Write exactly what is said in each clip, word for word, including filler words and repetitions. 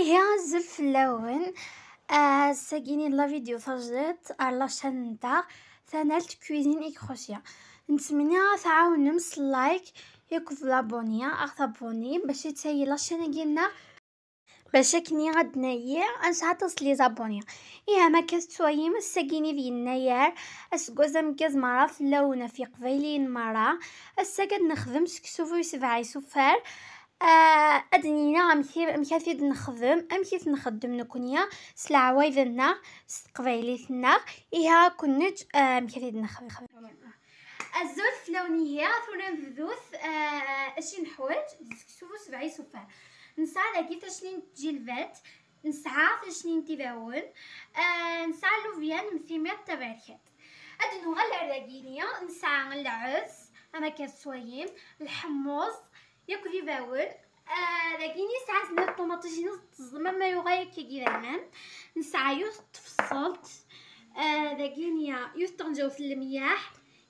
Ya azul fell-awen. Ah, ass-agi la vidéo tajdidt ar la chaîne-nteɣ Tanalt Cuisine et Crochet. Nettmenni ad tɛawnem s like akked l'abonné, ad ɣ-tabonnim bac ad tagi la chaîne-agi-nneɣ, bac akken ad d-nagi ad nesɛu aṭas n les abonnés. Ihi, am akka tettwalim, ass-agi d yennayer, aseggas ameggaz merra fell-awen, ɣef Yeqbayliyen merra. Ass-agi ad nexdem seksu bu sebɛa isufar. Ah, ad d-nini amek, amek ara t-id-nexdem, amek i t-nxeddem nekkni s leɛwayed-nneɣ, s teqbaylit-nneɣ. Ihi, ad ken-neǧǧ, ah, amek ara t-id-nexdem. Azul fell-awen, ihi tura nebdut, ah, acu i neḥwaǧ, d seksu bu sebɛa isufar. Nesɛa dagi tacnint n tjilbat, nesɛa tacnint n ibawen, ah, nesɛa llubyan m timiḍt taberkant. Ad nuɣal ar dagini, nesɛa lɛez, am akka tettwalim, lḥemmuẓ, yakk d ibawen. Ah, dagini sɛa snat ṭumaṭic-inu teẓẓem ama yuɣal akka d idammen. Nesɛa yiwet n tfeṣṣelt. Ah, dagini yiwet n tɣenǧawt n lemyaḥ,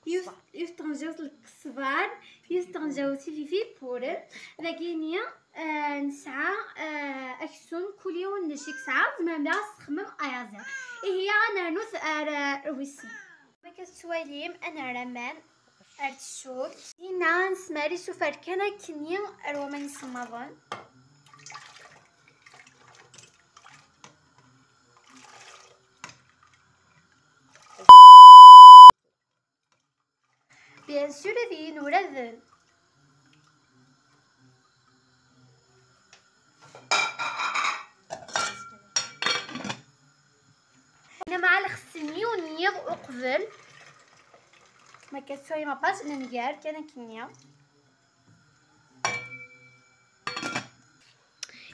yiwet, yiwet n tɣenǧawt n lkesbar, yiwet n tɣenǧawt n ififi ipuren. Dagini, ah, nesɛa, ah, aksum, kul yiwen d acu i yesɛa, tzemrem daɣ ad txemmem ayaziḍ. Ihi, ad nernu ar, ah, ar wis sin. Ma akka tettwalim, ad nerr aman ar tcult. Dinna, ad nesmar isufar kan akkenni ar waman isemmaḍen. Bien sûr, ad iyi-nuraden. Nna ma lxessen yiwen n yiḍ uqbel. Ma akka tettwalim aṭas, nenger kan akkenni.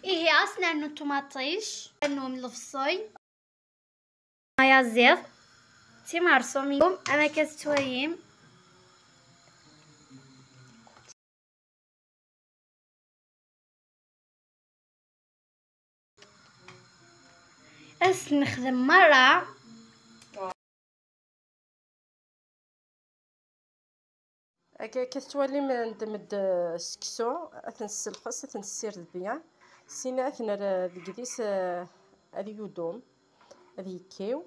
Ihi, as nernu ṭumaṭic, nernu lebṣel. Ayaziḍ, timerṣumin, am akka tettwalim. Ad s-nexdem merra. Akka, akka tettwalim, neddem-d seksu, ad t-nesselqes, ad t-nessired bien. Sina ad t-nerr deg idis, eh, ad yudum, ad yekkiw.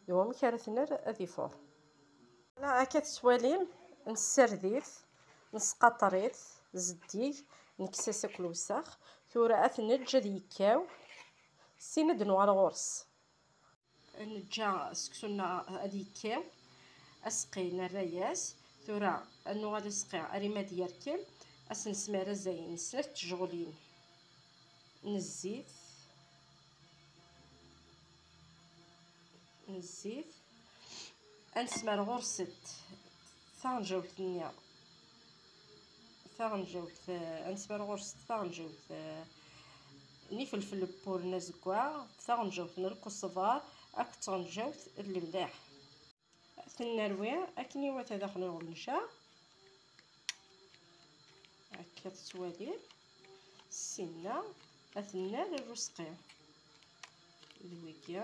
D wamek ara t-nerr ad ifuṛ. Voilà, akka tettwalim, nessared-it, nesqaṭer-it, zeddig, nekkes-as akk lewsex. Tura ad t-neǧǧ ad yekkaw, sina ad nuɣal ɣur-s. Neǧǧa seksu-nneɣ ad yekkaw, aseqqi nerra-yas. Tura ad nuɣal aseqqi arima ad yerkel, ad s-nesmar azal n snat tjeɣlin n zzit, n zzit, ad nesmar ɣur-s taɣenǧawt-nni, taɣenǧawt, eh, ad nesmar ɣur-s taɣenǧawt, eh, n ifelfel n wurren azeggaɣ, taɣenǧawt n lkusbar akked tɣenǧawt n lemleḥ. Ad ten-nerwi akken iwata daxel n uɣenǧa. Akka tettwalim, sinna ad ten-nerr i useqqi. D wigi.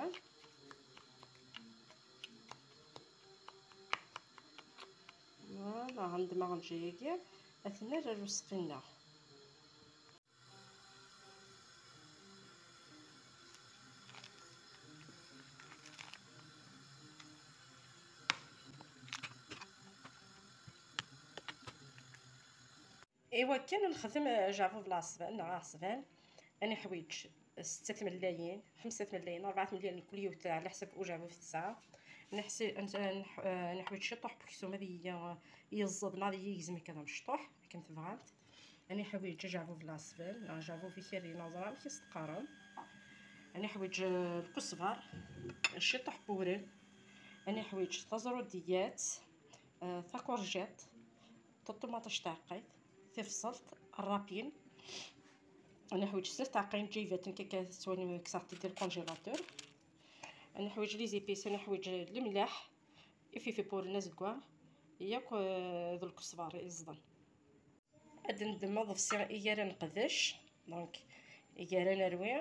Voilà, ɣendem aɣenǧa-agi, ad ten-nerr i useqqi-nneɣ. Iwakken ad nexdem ajeɛbub n lɛesban neɣ aɛesban, ad neḥwiǧ setta tmellayin, xemsa tmellayin, rebɛa tmellayin, kul yiwet ɛla ḥsab ujeɛbub tesɛa. Neḥs-, ad neḥ-, ad neḥwiǧ ciṭuḥ n uksum ad iyi-, yeẓẓed neɣ ad iyi-yegzem akka d amecṭuḥ, akken tebɣamt. Ad neḥwiǧ ajeɛbub n lɛesban, neɣ ajeɛbub ikerri, neɣ ẓer amek i s-teqqarem. Ad neḥwiǧ, eh, lkusbar, ciṭuḥ n wurren. Ad neḥwiǧ taẓrudiyat, eh, takurjiṭ, taṭumaṭic taɛeqqayt, tifṣelt, rrapin. Ad neḥwiǧ snat tɛeqqayin n tjaybatin, akka tettwalim kkseɣ-tent di lkunjilatur. Ad neḥwiǧ les épices, ad neḥwiǧ lemleḥ, ififi n wurren azeggaɣ, yakk, eh, d lkusbar iẓḍen. Ad neddem aḍebsi i ara neqdec, donc i ara nerwi,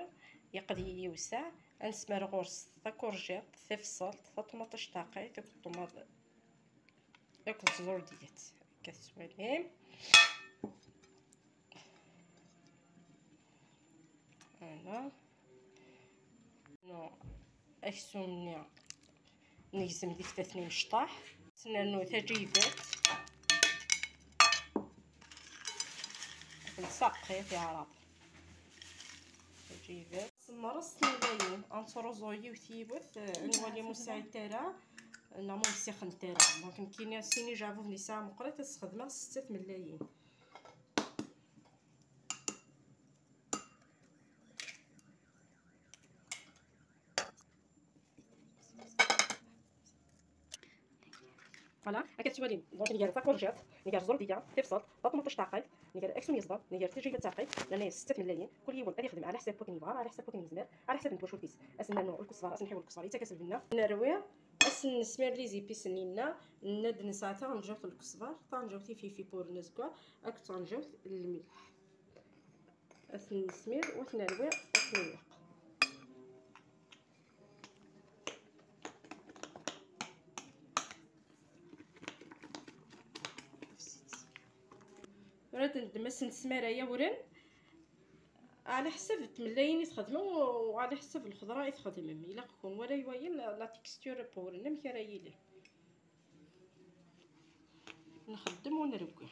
yeqd-iyi yiwseɛ, ad nesmar ɣur-s takurjiṭ, tifṣelt, taṭumaṭic taɛeqqayt, akked ṭumaṭ-, akked tẓurdiyat. Akka tettwalim. Voilà. Nu, aksum-nni negzem di tlata imecṭaḥ. Ad nernu taǧibat. Ad nsaqqi tiɛraḍ. Taǧibat. Semres tmalayin, ad nettruẓu yiwet yiwet, eh, ad nwali ma ur sɛint ara, neɣ ma ur ssixent ara. Donc, nekkini sin ijeɛbuben yesɛa meqqrit, ad sxedmeɣ setta tmalayin. Voilà, akka tettwalim. Donc, nger takurjiṭ, nger ẓurdiya, tibṣelt, taṭmaṭict taɛqayt, nger aksum yeẓḍan, nger tijibat taɛqayt, nerna-yas setta tmalayin, kul yiwen ad ixdem ɛla ḥsab wakken yebɣa, ɛla ḥsab wakken yezmer, ɛla ḥsab n twacult-is. Ad sen-nernu lkusbar, ad sen-nḥiwel lkusbar, yettak-as lbenna. Nerwi, ad sen-nesmir les épices-nni-nna, nenna-d nesɛa taɣenǧawt n lkusbar, taɣenǧawt ififi pour nezga, akked taɣenǧawt n lmilḥ. Ad ten-nesmir u ad ten-nerwi akken ilaq. Tura ad neddem ass n tesmara yawren, ɛla ḥsab n tmellayin i txedmem u ɛla ḥsab n lxeḍra i txedmem. Ilaq-ken wala i wayen la texture n wawren amek ara yili. Nxeddem u nrewwi.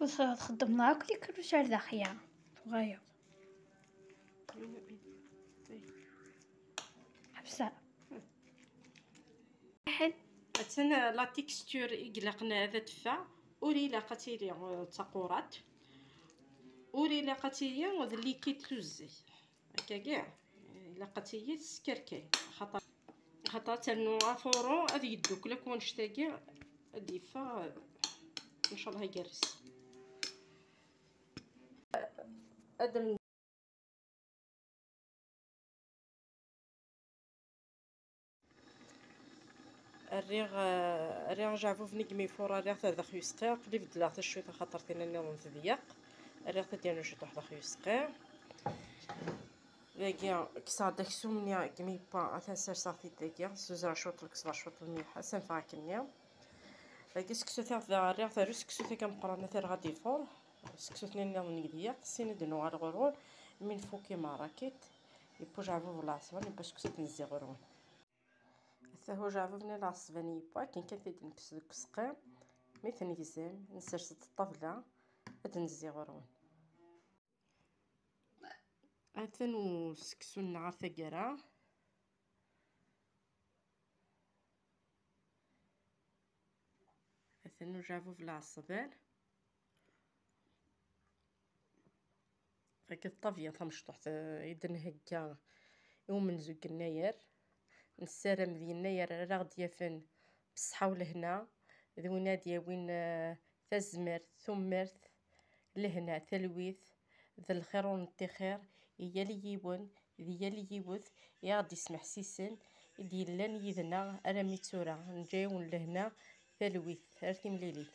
Ur txeddmeḍ akk tikerruc ar daxel-a. Tɣayeḍ. Ḥebsa. Ḥel. Attan la texture i ilaqen ad teffeɣ. Ur ilaq ad tili, eh, d taqurant. Ur ilaq ad tili d liquide tuzzay. Akkagi, ilaq ad tili teskerkay. Xaṭer, xaṭer ad ternu afuru, ad yeddukel akk wanect-agi, ad d-yeffeɣ, ncallah igerrez. Ad Rriɣ, eh, rriɣ ajeɛbub-nni deg mi ifuṛ, rriɣ-t ar daxel useqqi, aql-i beddleɣ-t cwiṭ axaṭer tin nniḍen tedyeq. Rriɣ-t ad yernu ciṭuḥ daxel useqqi. Dagi, kkseɣ-d aksum-nni deg mi yewwa, atan serseɣ-t-id dagi, suzeɣ cwiṭ n lkesber, cwiṭ n lmelḥ, ad s-anfeɣ akkenni. Dagi, seksu-t-, rriɣ-t ar useksu-tagi ameqqran, ad t-rreɣ ad d-ifuṛ. Seksu-tni nniḍen deg dyeq, sin ad d-nuɣal ɣur-wen, mi nfuk imeṛṛa-kit, yewwa ujeɛbub n lɛeṣban, yewwa seksu ad d-nezzi ɣur-wen. Ata ujeɛbub-nni lɛeṣban yewwa, akken kan t-id-nekkes deg useqqi, mi t-negzem, nsers-d ṭṭabla, ad d-nezzi ɣur-wen. Atan useksu-nneɣ ar taggara. Atan ujeɛbub lɛeṣban. Tagi d ṭṭabla tamecṭuḥt, eh, i d-nhegga i umenzu n yennayer. Nessaram d yennayer ara ɣ-d-yafen bṣṣeḥ u lehna, d win ad d-yawin, eh, tazmert, tumert, lehna, talwit, d lxir ur neṭṭixir i yal yiwen, d yal yiwet i aɣ-d-ismeḥsisen, i d-yellan yid-neɣ armi d tura. Neǧǧa-yawen lehna, talwit, ar timlilit.